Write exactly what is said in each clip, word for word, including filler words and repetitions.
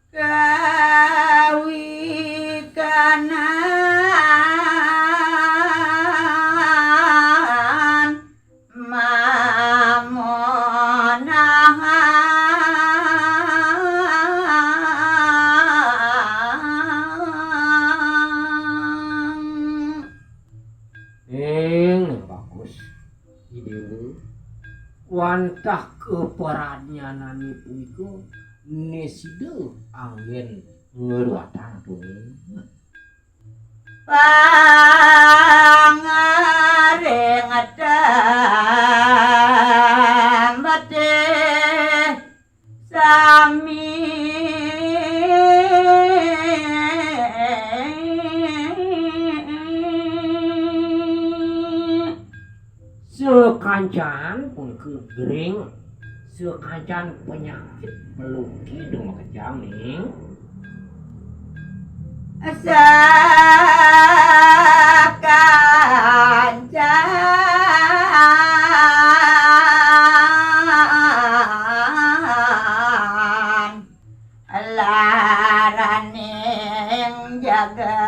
Kawikanan mamonahang. Ning bagus. Idéwa, wantah kapradnyanané punika né sida anggén ngruatang tuning. Pangaring tambetih sami. Sakancan punika gering, sakancan panyakit maluki dumakejang ning. Sakancan laraning jagat.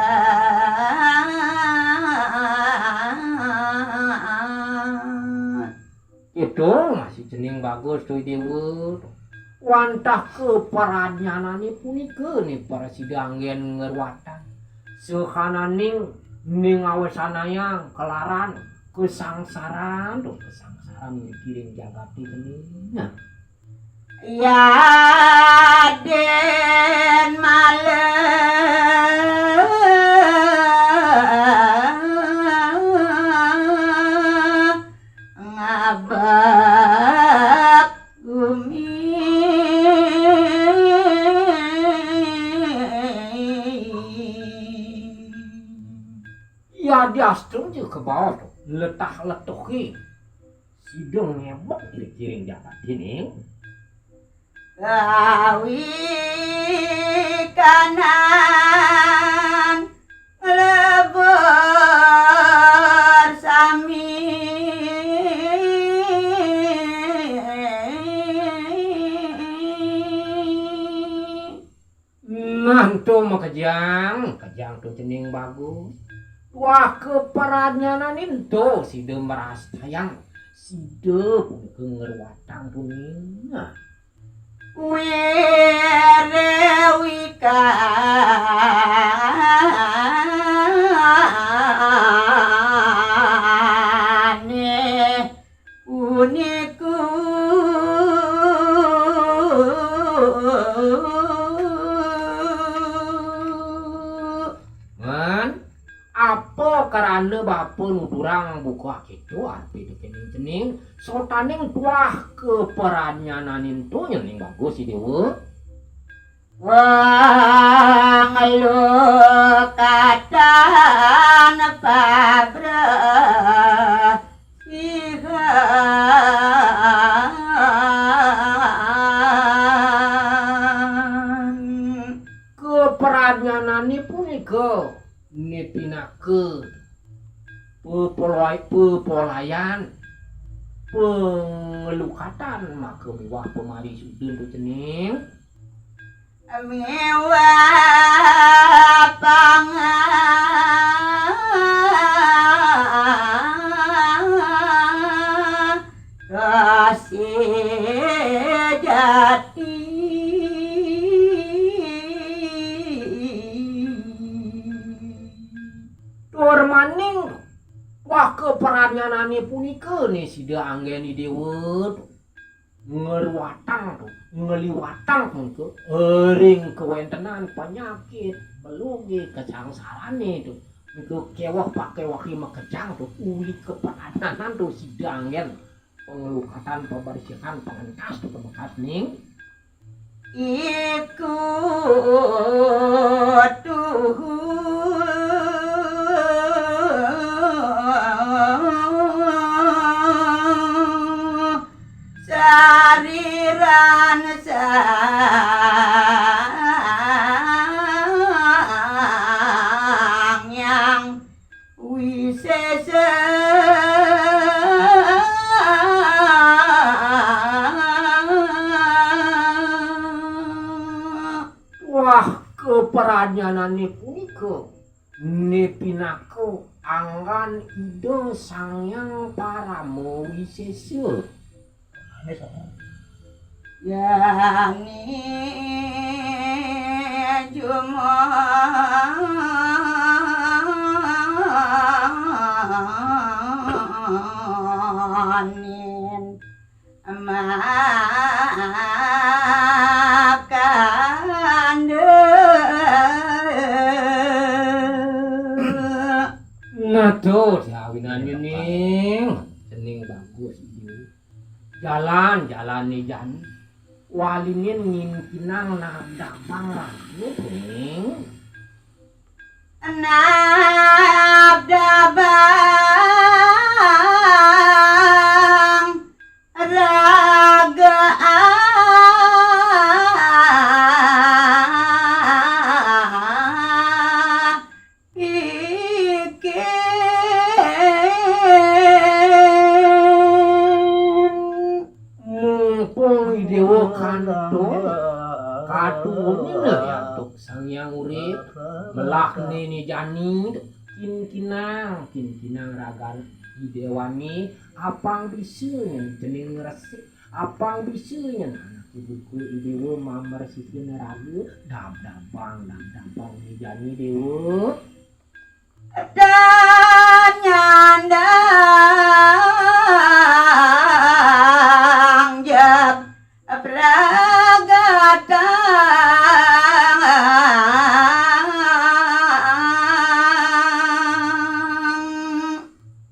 Kidung masih cening bagus, Déwa. Wantah kapradnyanané punika né prasida anggén ngruatang. Sahananing ning awesanayang kalaran kasangsaran, duh kasangsaran mriki ring jagaté cening. Nah. Yadin malih ngabak gumi. Yadiastun ja kabaos letah letuhé. Sida ngebek di kiring jagaté ning. Kawikanan nglebur sami. Nah, ento makejang, makejang to cening bagus. Wah, kapradnyanané ento sida mrastayang, sida punika ngruatang tuning. Nah. Wirewikané punika. Men, apa karana bapa nuturang buka kéto arti tekening cening, sotaning tuah kapradnyanané ento nyening bagus, Idéwa? Panglukatan pabrasihan. Kapradnyanané punika né pinaka pepolai-, pepolayan panglukatan maka miwah pamarisudan to cening. Miwah pangasih jati. Tur maning, wah, kapradnyanané punika né sida anggén Idéwa ngruatang to, ngliwatang to ring kawéntenan panyakit, belugi, kasangsarané to. Nika kéweh pakéwehé makejang to, uli kapradnyanan to sida anggén panglukatan, pabrasihan, pangentas to pamekas ning. Iku tuhu sariran Sang Hyang Wisésa. Panjenengané punika né pinaka anggan Ida Sang Hyang Parama Wisesa. Yani jumanin makanda. Nah, to, ya, winanyu, Ning. Cening bagus, Yu. Jalan, jalané jani. Walinin ngingkinang nabdabang raga, Ning. Nabdabang raga ikin. Mumpung Idéwa kantun, katuunin antuk Sang Hyang Urip, melah né jani, kinkinang, kinkinang ragan Idéwané, apang bisa nyén cening ngresik, apang bisa nyén anaké buka Idéwa mamresihin raga, dabdabang, dabdabang né jani Déwa. Dan nyandang jab pragatang.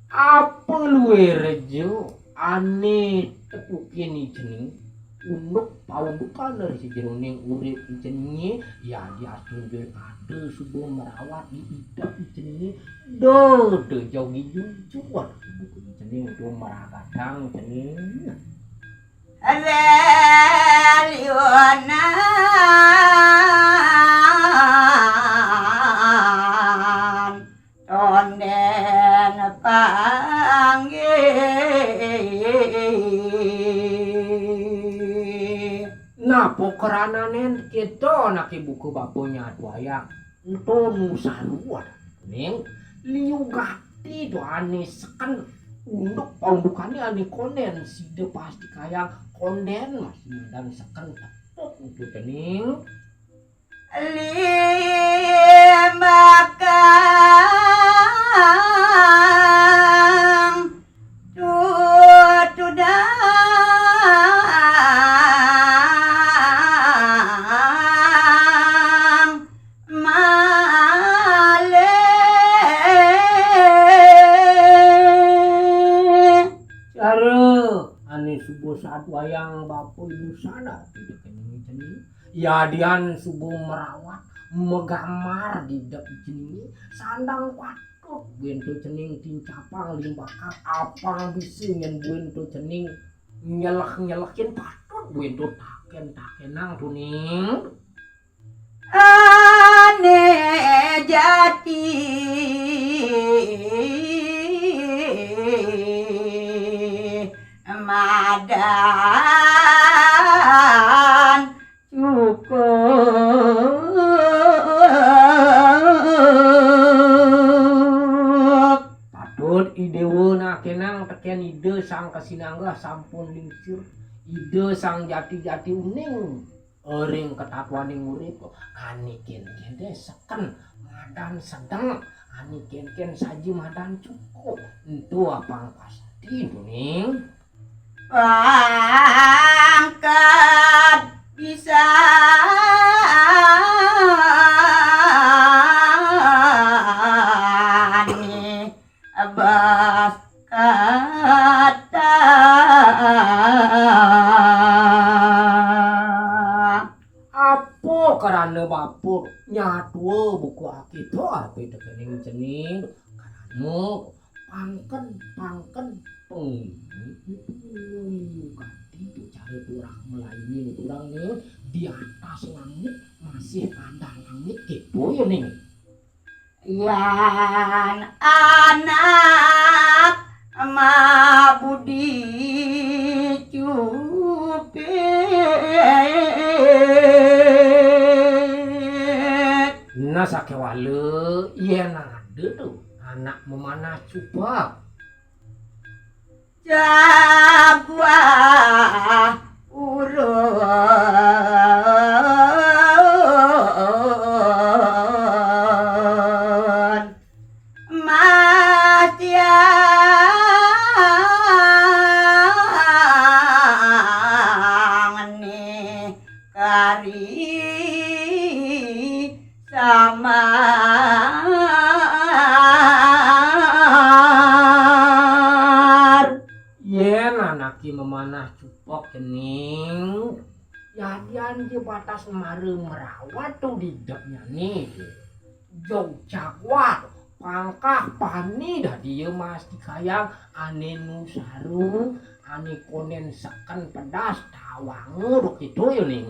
Apa luih reja ané tepukin I Cening? Unduk paundukan ri sajeroning urip I Ceningé, yadi astun ja ada suba mrawat di idep I Ceningé, da, da jogi jujur suba I Cening, da maragatang I Cening. Leliwanan tondén panggih. Napa kranané kéto anaké buka bapa nyatuayang? Ento nu saru adané, Ning, liu gati to ané seken, unduk paundukané ané kondén, sida pasti kayang kondén masih madan seken tepuk ento, Cening. Limbakang tutudang malih. Cara ané suba nyatuayang bapa ibu sada, Ida Cening. Yadian suba mrawat magambar di idep I Ceningé, sandang patut buin to cening tincapang limbakang, apang bisa nyén buin to cening nyeleh-nyelehin, patut buin to takén-takénang to, Ning. Ané jati madan cukup. Patut Idéwa nakénang tekén Ida Sang Kasinanggeh sampun lingsir, Ida Sang Jati-Jati Uning ring katatuaning urip, ané kénkén té seken madan sedeng, ané kénkén saja madan cukup. Ento apang pasti, Ning. Pangkat pisan bas kata. Apa krana bapa nyatua buka akéto, apa tekening cening? Krana pangken, pangken peng-, ganti tu cara turak melayani orang ni di atas langit, masih ada langit kéto ya, Ning. Yan anak mabudi cupit. Sakéwala yén ada to anak mamanah cupek. Jaguar urun Mas Tiang ni kari samar. Yén anaké mamanah cupek cening, yadian dia batas mara merawat to di idepnyané. Jog jaguar, pangkah pani dah dia mastikayang ané nu saru, ané kondén seken pedas tawanga dok itu ya ning.